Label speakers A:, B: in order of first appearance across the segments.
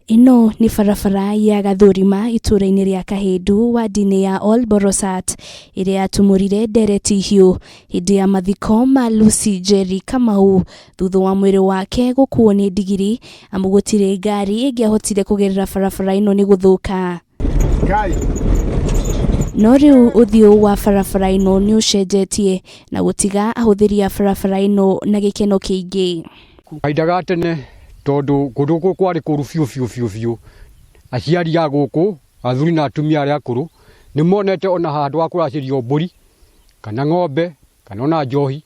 A: Ĩno nĩ barabara ya Gathũrima itũũra-inĩ rĩa Kahĩndu wadi-inĩ ya Ol Borosat ĩrĩa yatumũrire ndereti hiũ hĩndĩ ya mathiko ma Lucy Njeri Kamau thutha wa mwĩrĩ wake gũkuo nĩ ndigiri amu gũtirĩ ngari ĩngĩahotire kũgerera barabara ĩno nĩ gũthũka. No rĩu ũthiũ wa barabara ĩno nĩ ũcenjetie na gũtiga ahũthĩri a barabara ĩno na gĩkeno kĩingĩ.
B: Kahinda ga tene tondũ kũndũ gũkũ kwarĩ kũru biũ biũ biũ biũ, aciari a gũkũ, athuri na atumia arĩa akũrũ, nĩ monete ona handũ ha kũracĩrio mbũri, kana ng'ombe, kana ona njohi,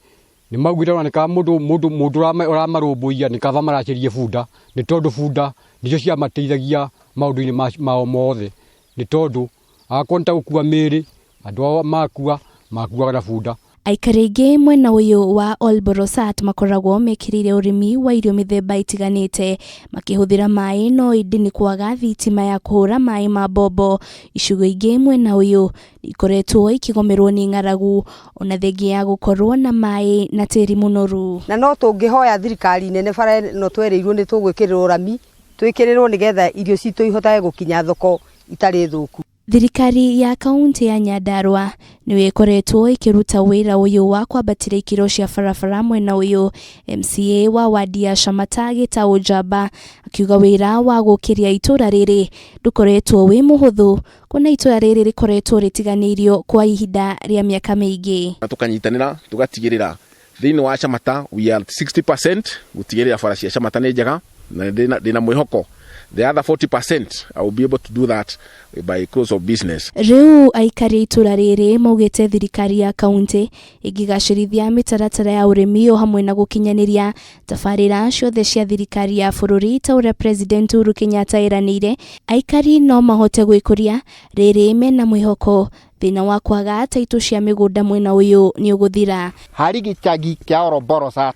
B: nĩ maugire ona nĩ kaba mũndũ mũndũ mũndũ ũramarũmbũiya nĩ kaba maracĩrie bunda, nĩ tondũ bunda nĩcio ciamateithagia maũndũ-inĩ mao mothe, nĩ tondũ akorwo nĩ ta gũkua mĩĩrĩ, andũ ao makua, makuaga na bunda.
A: Aikari aingĩ mwena ũyũ wa Ol Borosat makoragwo mekĩrĩire ũrĩmi wa irio mĩthemba ĩtiganĩte makĩhũthĩra maĩ no ĩndĩ nĩ kwaga thitima ya kũhũra maĩ ma mbombo. Icigo ingĩ mwena ũyũ nĩ ikoretwo ikĩgomerwo nĩ ng'aragu ona thengia ya gũkorwo na maĩ na tĩri mũnoru.
C: Na no tũngĩhoya thirikari nene bara ĩno twerĩirwo nĩ tũgwĩkĩrĩrwo rami, twĩkĩrĩrwo nĩgetha irio citũ ihotage gũkinya thoko itarĩ thũku.
A: Thirikari ya kaunti ya Nyandarua nĩyo ĩkoretwo ĩkĩruta wĩra ũyũ wa kwambatĩria ikĩro cia barabara mwena ũyũ. MCA wa wadi ya Shamata Gĩtaũ Njamba akiuga wĩra wa gũkĩria itũra rĩrĩ ndũkoretwo wĩ mũhũthũ kuona itũra rĩrĩ rĩkoretwo rĩtiganĩirio kwa ihinda rĩa mĩaka mĩingĩ.
D: Na tũkanyitanĩra tũgatigĩrĩra thĩinĩ wa Shamata we are 60% gũtigĩrĩra bara cia Shamata nĩ njega na ndĩna mwĩhoko the other 40% I will be able to do that by close of business.
A: Rĩu aikari a itũra rĩrĩ maugĩte thirikari ya kaunti ĩngĩgacĩrithia mĩtaratara ya ũrĩmi o hamwe na gũkinyanĩria tabarĩra ciothe cia thirikari ya bũrũri ta ũrĩa President Uhuru Kenyatta eranĩire, aikari no mahote gwĩkũria rĩrĩ mena mwĩhoko thĩna wa kwaga taitũ cia mĩgũnda mwena ũyũ nĩ ũgũthira.
E: Harĩ gĩcagi kĩa Oroborosat,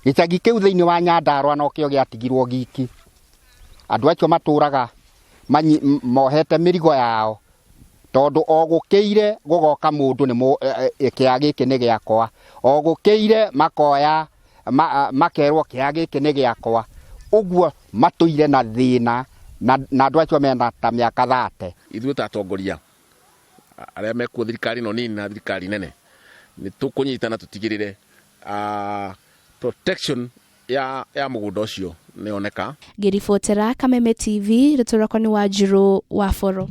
E: gĩcagi kĩu thĩinĩ wa Nyandarua nokĩo gĩatigirwo giki. Andũ acio matũraga mohete mĩrigo yao tondũ o gũkĩire gũgoka mũndũ nĩ kĩa gĩkĩ nĩ gĩakwa, o gũkĩire makoya makerwo kĩa gĩkĩ nĩ gĩakwa. Ũguo matũire na thĩna na andũ acio mena ta mĩaka thate.
D: Ithuĩ ta atongoria arĩa mekuo thirikari ĩno nini na thirikari nene nĩ tũkũnyitana tũtigĩrĩre protection ya ya mũgũnda ũcio nĩ yoneka.
A: Ngĩribotera Kameme TV, rĩtwa rĩakwa nĩ Wanjirũ wa Boro.